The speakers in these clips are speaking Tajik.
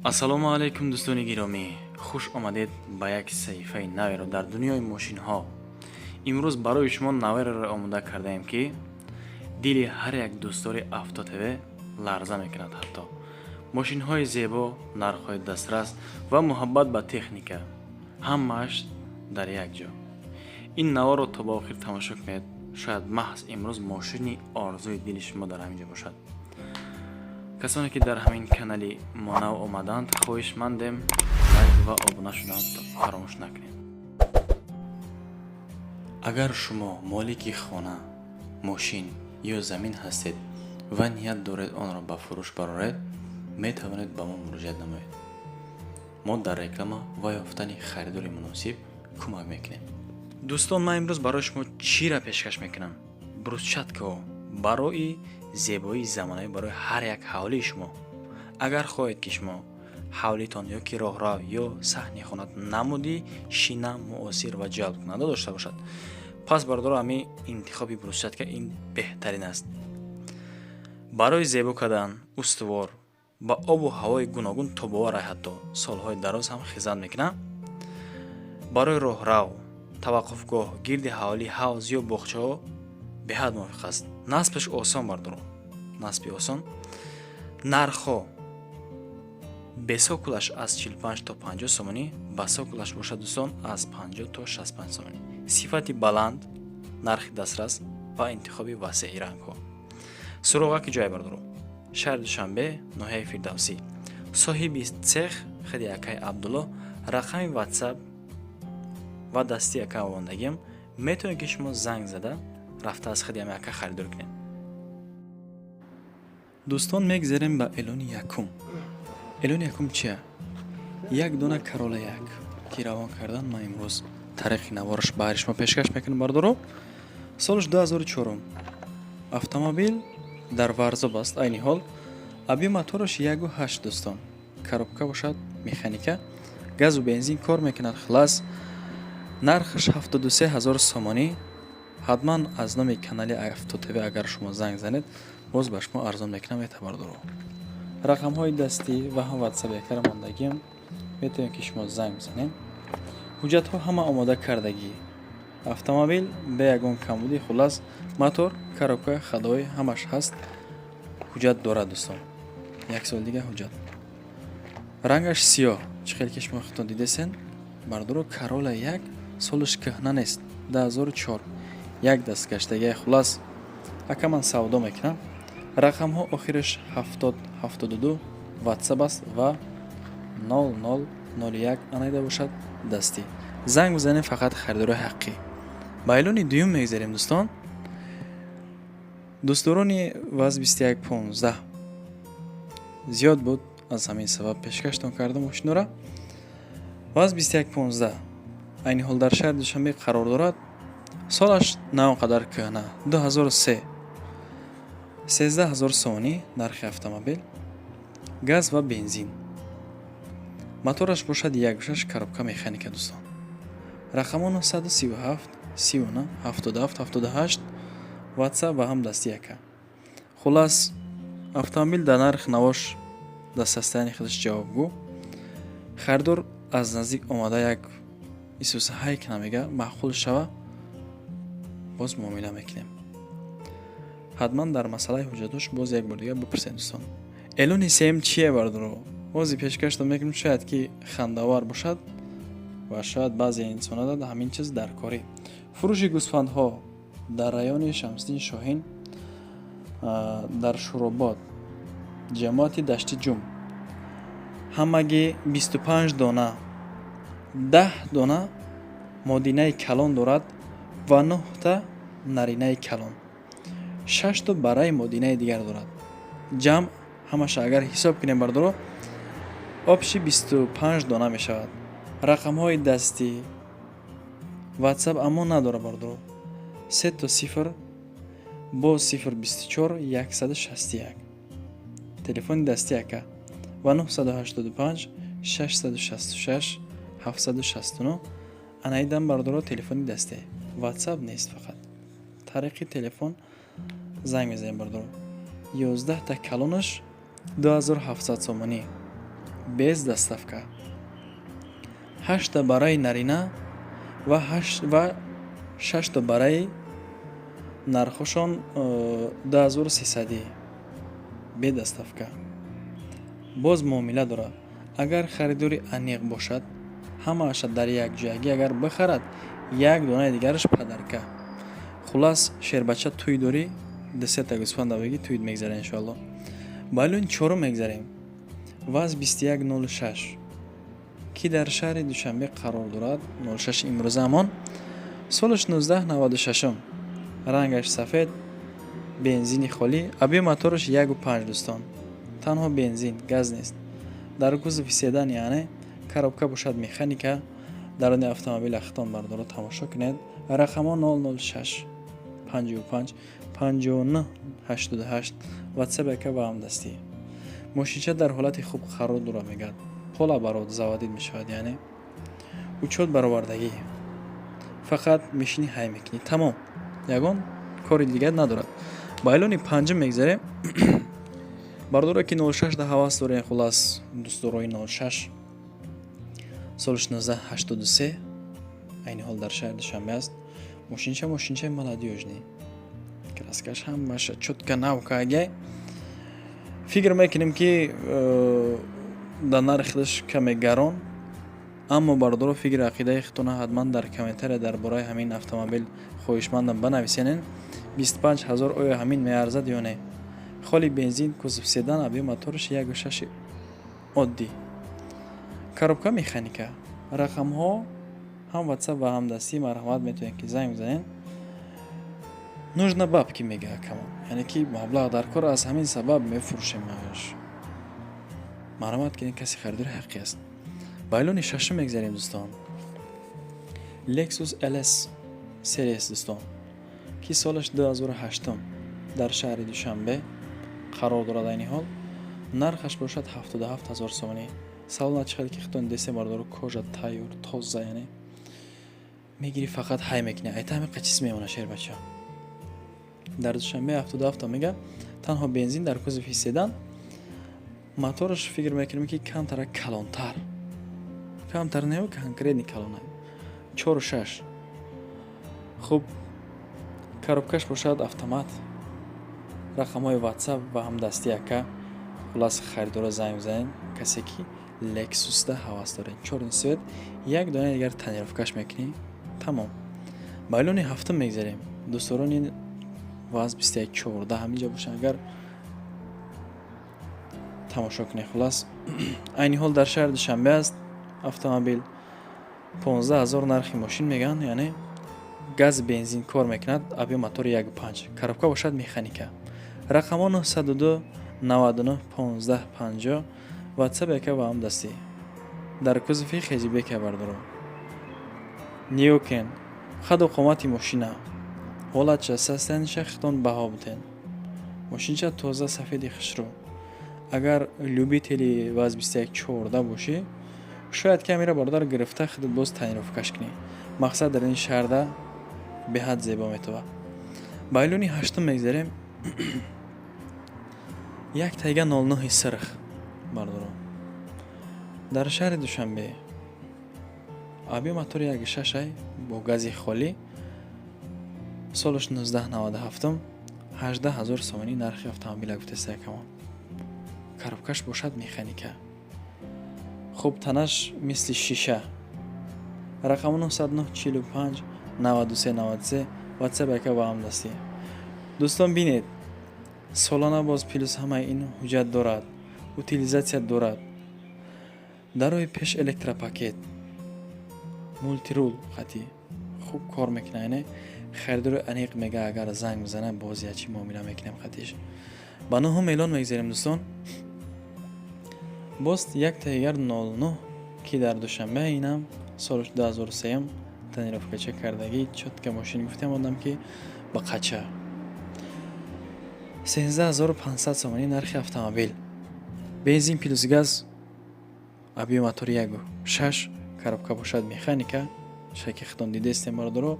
Ассалому алайкум, дӯстони гиромӣ! Хуш омадед ба як саҳифаи наверо дар дунёи мошинҳо. Имрӯз барои шумо навероро омода кардаем, ки дили ҳар як дӯстдори Авто ТВ ларза мекунад. Ҳатто мошинҳои зебо, нархҳои дастрас ва муҳаббат ба техника ҳамааш дар як ҷо. Ин наворро то ба охир тамошо кунед. Шояд маҳз имрӯз мошини орзуи дили шумо дар ҳамин ҷо бошад. Касоне ки дар ҳамин канали мо нав омаданд, хоҳишмандем, лайк ва обуна шудан фаромӯш накунед. Агар шумо молики хона, мошин ё замин ҳастед ва ният доред онро ба фурӯш бароред, метавонед ба мо муроҷиат намоед. Мо дар реклама ва ёфтани харидори муносиб кӯмак мекунем. Дӯстон, ман имрӯз барои шумо чиро пешкаш мекунам? Брусчаткаҳо барои зебоии замонавӣ барои ҳар як ҳавлии шумо. Агар хоҳед, ки шумо ҳавлитон ё ки роҳрав ё саҳни хонат намуди шина, муосир ва ҷалбкунанда дошта бошад, пас, бародаро, ҳамин интихоби брусчатка ин беҳтарин аст. Барои зебо кардан устувор, ба обу ҳавои гуногун тобовар, ҳатто солҳои дароз ҳам хизмат мекунад. Барои роҳрав, таваққуфгоҳ, гирди ҳавлӣ, ҳавз ё боғчаҳо беҳад мувофиқ аст. Насбаш осон, бародаро, насби осон. Нархҳо: бе цоколаш аз 45 то 50 сомонӣ, ба цоколаш бошад, дӯстон, аз 50 то 65 сомонӣ. Сифати баланд, нархи дастрас ва интихоби васеи рангҳо. Суроға ки ҷое, бародаро? Шаҳри Душанбе, ноҳияи Фирдавсӣ. Соҳиби цех худи акаи Абдулло. Рақами Ватсап ва дасти ака овондагиам. Метавонед, ки шумо занг зада, рафта аз худи ҳами ака харидор кунед. Дӯстон, мегзарем ба эълони якум. Эълони якум чия? Як дона Карола як ки равон кардан. Ман имрӯз тариқи навораш баҳри шумо пешкаш мекунам, бардоро. Солаш 2004, автомобил дар Варзоб аст айни ҳол. Объём мотораш 1,8, дӯстон. Коробка бошад механика, газу бензин кор мекунад. Хулас, нархаш 73 ҳазор сомонӣ. Ҳатман аз номи канали Авто ТВ агар шумо занг занед, боз ба шумо арзон мекунам, метабардоро. Рақамҳои дастӣ ва ҳам Ватсап якара мондагиам, метавонед, ки шумо занг бизанед. Ҳуҷҷатҳо ҳама омода кардагӣ, автомобил бе ягон камбудӣ. Хулас, мотор, коробка, ходовой ҳамаш ҳаст, ҳуҷҷат дорад, дӯстон, як соли дига ҳуҷҷат. Рангаш сиёҳ, чӣ хеле ки шумо худтон дидесен, бардоро. Карола як, солаш кӯҳна нест, 2004, як даст гаштагия. Хулас, ака ман савдо мекунам. Рақамҳо охираш 70 72 Ватсап аст ва 0001 анайда бошад дастӣ. Занг бизанем фақат харидорои ҳақиқӣ. Ба эълони дуюм мегзарем, дӯстон. Дӯстдорони ВАЗ 2115 зиёд буд, аз ҳамин сабаб пешкаштон кардам мошинора. ВАЗ 2115 айни ҳол дар шаҳри Душанбе қарор дорад. Солаш на он қадар кӯҳна, 2003, 13 ҳазор сомонӣ нархи автомобил, газ ва бензин. Мотораш бошад 1,6, коробка механика, дӯстон. Рақамҳо 937 39 77 78, Ватсап ва ҳам дасти яка. Хулас, автомобил дар нарх навош дар состояние худаш ҷавобгӯ. Харидор аз наздик омада як исуса ҳай кина, мега, маъқул шава, боз муомила мекунем. Ҳатман дар масъалаи ҳуҷҷатош боз як бор дигар бипурсед, дӯстон. Эълони сеюм чие, бардоро? Бози пешкаштон мекунем. Шояд ки хандаовар бошад ва шояд баъзе инсонада ҳамин чиз дар корӣ. Фурӯши гӯсфандҳо дар райони Шамсиддин Шоҳин, дар Шӯробод, ҷамоати Дашти Ҷум. Ҳамагӣ 25 дона, 10 дона модинаи калон дорад ва нӯҳта наринаи калон, шашто бараи модинаи дигар дорад. Ҷамъ ҳамаша агар ҳисоб кунем, бардоро, общий 25 дона мешавад. Рақамҳои дастӣ, Ватсап аммо надорад, бардоро. 000 бо 0 24 161 телефони дасти ака ва 985 666 769 анаидан, бардоро, телефони дастӣ. Ватсап нест, фақат тариқи телефон занг мезанем, бардоро. 11-та калонаш 2700 сомонӣ. Без доставка. Ҳашта бараи нарина ва ва шашта бараи нархошон 2300, бе доставка. Боз муомила дорад. Агар харидори аниқ бошад, ҳамааша дар якҷоягӣ агар бихарад, як донаи дигараш подарка. Хуллас, шербача, тӯй дорӣ, дусета гӯсфанда бигӣ, тӯйт мегзара, иншоалло. Ба эълони чорум мегзарем. ВАЗ 2106, ки дар шаҳри Душанбе қарор дорад, 06 имрӯзаамон, солаш 1996, рангаш сафед, бензини холӣ, объём мотораш 1,5, дӯстон, танҳо бензин, газ нест. Дар кузови седан, яъне коробка бошад механика. Даруни автомобил ахтон, бардоро, тамошо кунед. Рақамҳо 006 55 59 88, WhatsApp яка ва ҳамдастӣ. Мошинча дар ҳолати хуб қарор дорад, мегӯяд, полуоборот заводить мешавад, яъне учёт баровардагӣ, фақат мешинӣ, ҳай мекунӣ, тамом, ягон кори дигар надорад. Ба эълони панҷум мегзарем. Бардоре ки 06 да ҳавас дорем, хуллас, дӯстдорои 06, соли 1983, айни ҳол дар шаҳри Душанбе аст. Мошинча мошинчаи молодёжный, краскаш ҳамаша чётко навкагай. Фикр мекунем, ки дар нархи каме гарон, аммо, бародаро, фикри ақидаи худтона ҳатман дар комментария дар бораи ҳамин автомобил хоҳишмандам банависенен. 25 000 оё ҳамин меарзад ё не? Холи бензин, кузов седан, объём мотораш 1,6 оддӣ, коробка механика. Рақамҳо ҳам WhatsApp ва ҳам дастӣ, марҳамат, метавонед, ки занг бизанед. Нужно бабки, мега акамон, яъне ки маблағ дар кор, аз ҳамин сабаб мефурӯшемаш. Марҳамат кунед, каси харидори ҳақиқӣ аст. Ба эълони шашум мегзарем, дӯстон. Lexus LS Series, дӯстон, ки солаш 2008, дар шаҳри Душанбе қарор дорад айни ҳол, нархаш бошад 77 ҳазор сомонӣ. Салона чӣ хеле ки худтон дидесем, бардору, кожа тайёр, тоза, яъне мегирӣ, фақат ҳай мекунӣ, айта ҳамиқа чиз мемона. Шербача, дар Душанбе 77 мега, танҳо бензин, дар кузови седан, мотораш фикр мекунем, ки камтара калонтар, камтар не, конкретный калона, 4,6. Хуб, коробкаш бошад автомат. Рақамҳои WhatsApp ва ҳамдастӣ, ака. Хуллас, харидоро занг бизанед, касе ки Лексусда ҳавас доред. Чёрный цвет, як дона дигар тонировкаш мекунӣ, тамом. Ба эълони ҳафтум мегзарем, дӯстдорони ВАЗ 2114 ҳаминҷо бошанд, агар тамошо кунед. Хуллас, айни ҳол дар шаҳри Душанбе аст автомобил. 15 000 нархи мошин мегӯянд, яъне газ, бензин кор мекунад, объём мотори 1,5, коробка бошад механика. Рақамҳо 902 99 15 50, WhatsApp яка ва ҳамдастӣ. Дар кузови хэтчбека, бардоро, ниёкен, қаду қомати мошина, ҳолатша, состояниеша худтон баҳо бидиҳед. Мошинча тоза, сафеди хушрӯ. Агар любители ВАЗ 2114 бошӣ, шояд ки ҳамира, бародар, гирифта, худат боз тонировкаш кунӣ. Мақсад, дар ин шаҳрда беҳад зебо метавад. Ба эълони ҳаштум мегзарем. Як Тайга 09 сирх, бардоро, дар шаҳри Душанбе, объём мотори 1,6 бо гази холӣ, солаш 1997, 18 000 сомонӣ нархи автомобила гуфтеста якамон. Коробкаш бошад механика. Хуб, танаш мисли шиша. Рақами 909 45 93 93, WhatsApp яка ва ҳамдастӣ. Дӯстон, бинед, солона боз плюс ҳамаи ин ҳуҷҷат дорад, утилизация дорад, дар роҳи пеш электропакет, мультируль хати хуб кор мекунад. Яъне харидори аниқ мега, агар занг бизанад, боз ячи муомила мекунем хатиш. Ба нӯҳум эълон мегзарем, дӯстон. Боз як Тайгар 09, ки дар Душанбе, инам соли 2003, тонировкача кардагӣ, чётко мошин. Гуфтем одам, ки ба қача 13 500 сомонӣ нархи автомобил, бензин плюс газ, объём мотори 1,6, коробка бошад механика. Шаки худтон дидестем, бародаро.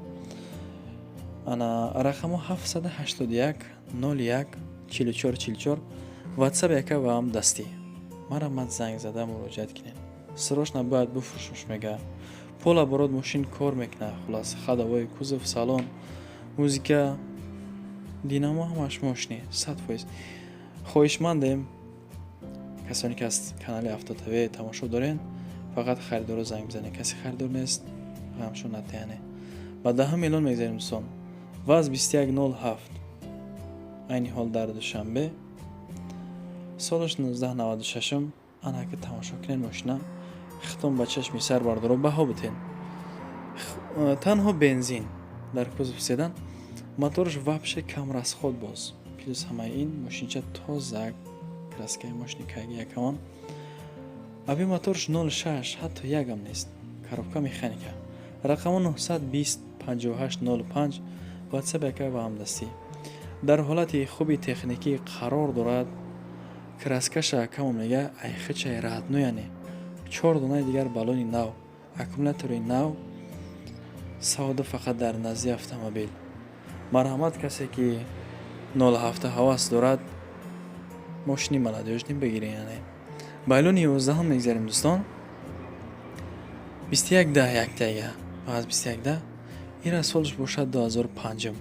Ана рақамо 781 01 44 44, WhatsApp яка ва ҳам дастӣ. Марҳамат, занг зада муроҷиат кунед. Срочно бояд буфурӯшмш, мега. Полуоборот мошин кор мекунад. Хулас, ходовой, кузов, салон, музыка, динамо, ҳамаш мошини 100%. Хоҳишмандем, касоне ки аз канали Авто ТВ тамошо дорен, фақат харидоро занг бизанед. Касе харидор нест, ғамшон натиҳане. Ба 10 миллион мегзарем, дӯстон. ВАЗ 2107, айни ҳол дар Душанбе, солаш 1996. Ана ки тамошо кунед мошина хитон ба чашми сар, бардоро, баҳо битен. Танҳо бензин, дар кузов седан, мотораш вообще кам расход. Боз плюс ҳамаи ин, мошинча тоза, краскаи мошини кайги якамон. Объём мотораш 06, ҳатто якам нест. Коробка механика. Рақамо 920 58 05, WhatsApp яка ва ҳамдастӣ. Дар ҳолати хуби техникӣ қарор дорад. Краскаша камо мега, айхичай родной, яъне чор донаи дигар баллони нав, аккумулятори нав. Савдо фақат дар назди автомобил. Марҳамат, касе ки 07 ҳавас дорад, мошини молодёжный бигиред. Яъне ба эълони 11-ум мегзарем, дӯстон. 21 10 яктага аз 21 10. Ира солаш бошад 2005.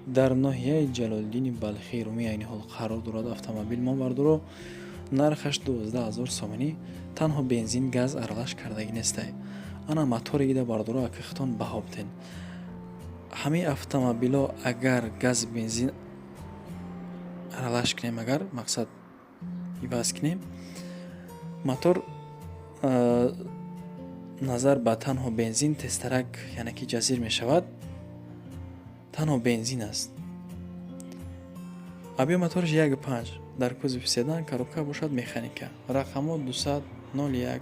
Дар ноҳияи Ҷалолиддини Балхии Румӣ айни ҳол қарор дорад автомобил мо, бардоро. Нархаш 12 000 сомонӣ. Танҳо бензин, газ аралаш кардагӣ нестай. Ана мотори ида, бардоро, ака хитон баҳо битен. Ҳамаи автомобилҳо агар газ, бензин аралаш кунем, агар мақсад иваз кунем мотор, назар ба танҳо бензин тезтарак, яъне ки ҷазир мешавад. Танҳо бензин аст. Объём мотораш 1,5, дар кузови седан, коробка бошад механика. Рақамҳо 200 01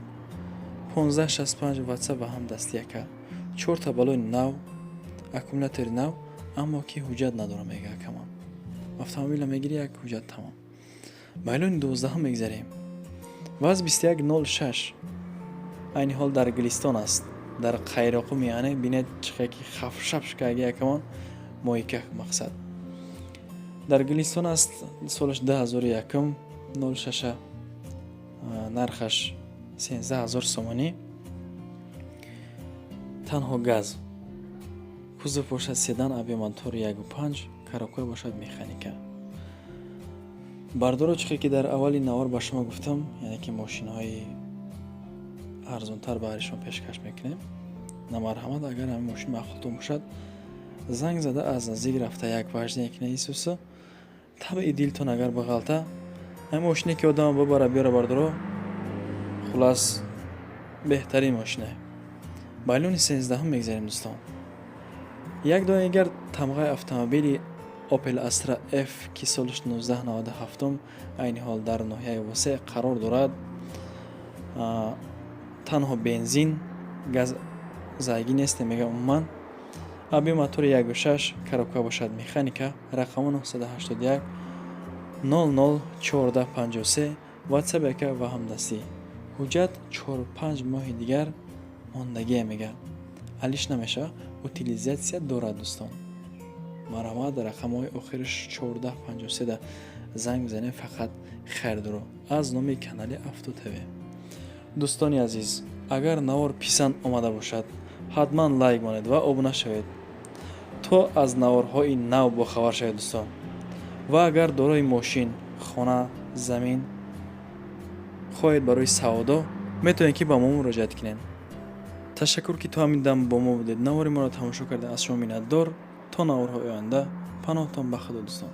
15 65, WhatsApp ва ҳам дасти яка. Чорта баллони нав, аккумулятори нав, аммо ки ҳуҷҷат надорам, мега акамон. Автомобила мегири, як ҳуҷҷат, тамом. Ба эълони 12-ум мегзарем. ВАЗ 2106, айни ҳол дар Гулистон аст, дар Қайроқум. Яъне бинед, чихе ки хафшаб шукаги акамон, мойка мақсад. Дар Гулистон аст, солаш 2001, 06, нархаш 13 000 сомонӣ. Танҳо газ, кузов бошад седан, объём мотори 1,5, коробка бошад механика. Бардоро, чихе ки дар аввали навор ба шумо гуфтам, яъне ки мошинҳои арзонтар баҳри шумо пешкаш мекунем. На, марҳамат, агар ҳамин мошин маъқултон бошад, занг зада, аз наздик рафта, як вождение кунед исуса, табъи дилтон агар бағалта, ҳамин мошине ки одама бибара биёра, бардоро, хулас, беҳтарин мошине. Ба эълони 13-ум мегзарем, дӯстон. Як дона дигар тамғаи автомобили Opel Astra F, ки солаш 1997, айни ҳол дар ноҳияи Восеъ қарор дорад. Танҳо бензин, газ зайгӣ нест, мега умуман. Объём мотори 1,6, коробка бошад механика. Рақаму 981 00 14 53, WhatsApp яка ва ҳамдастӣ. Ҳуҷҷат 4-5 моҳи дигар мондагие, мега, алиш намешавад. Утилизация дорад, дӯстон. Марҳамат, рақамҳои охириш 14 53 да занг бизанед, фақат харидоро, аз номи канали Авто ТВ. Дӯстони азиз, агар навор писанд омада бошад, ҳатман лайк монед ва обуна шавед, то аз наворҳои нав бохабар шавед, дӯстон. Ва агар дорои мошин, хона, замин хоҳед барои савдо, метавонед ки ба мо муроҷиат кунед. Ташаккур, ки то ҳамин дам бо мо будед, навори моро тамошо кардед. Аз шумо миннатдор. То наворҳои оянда, паноҳтон ба Худо, дӯстон.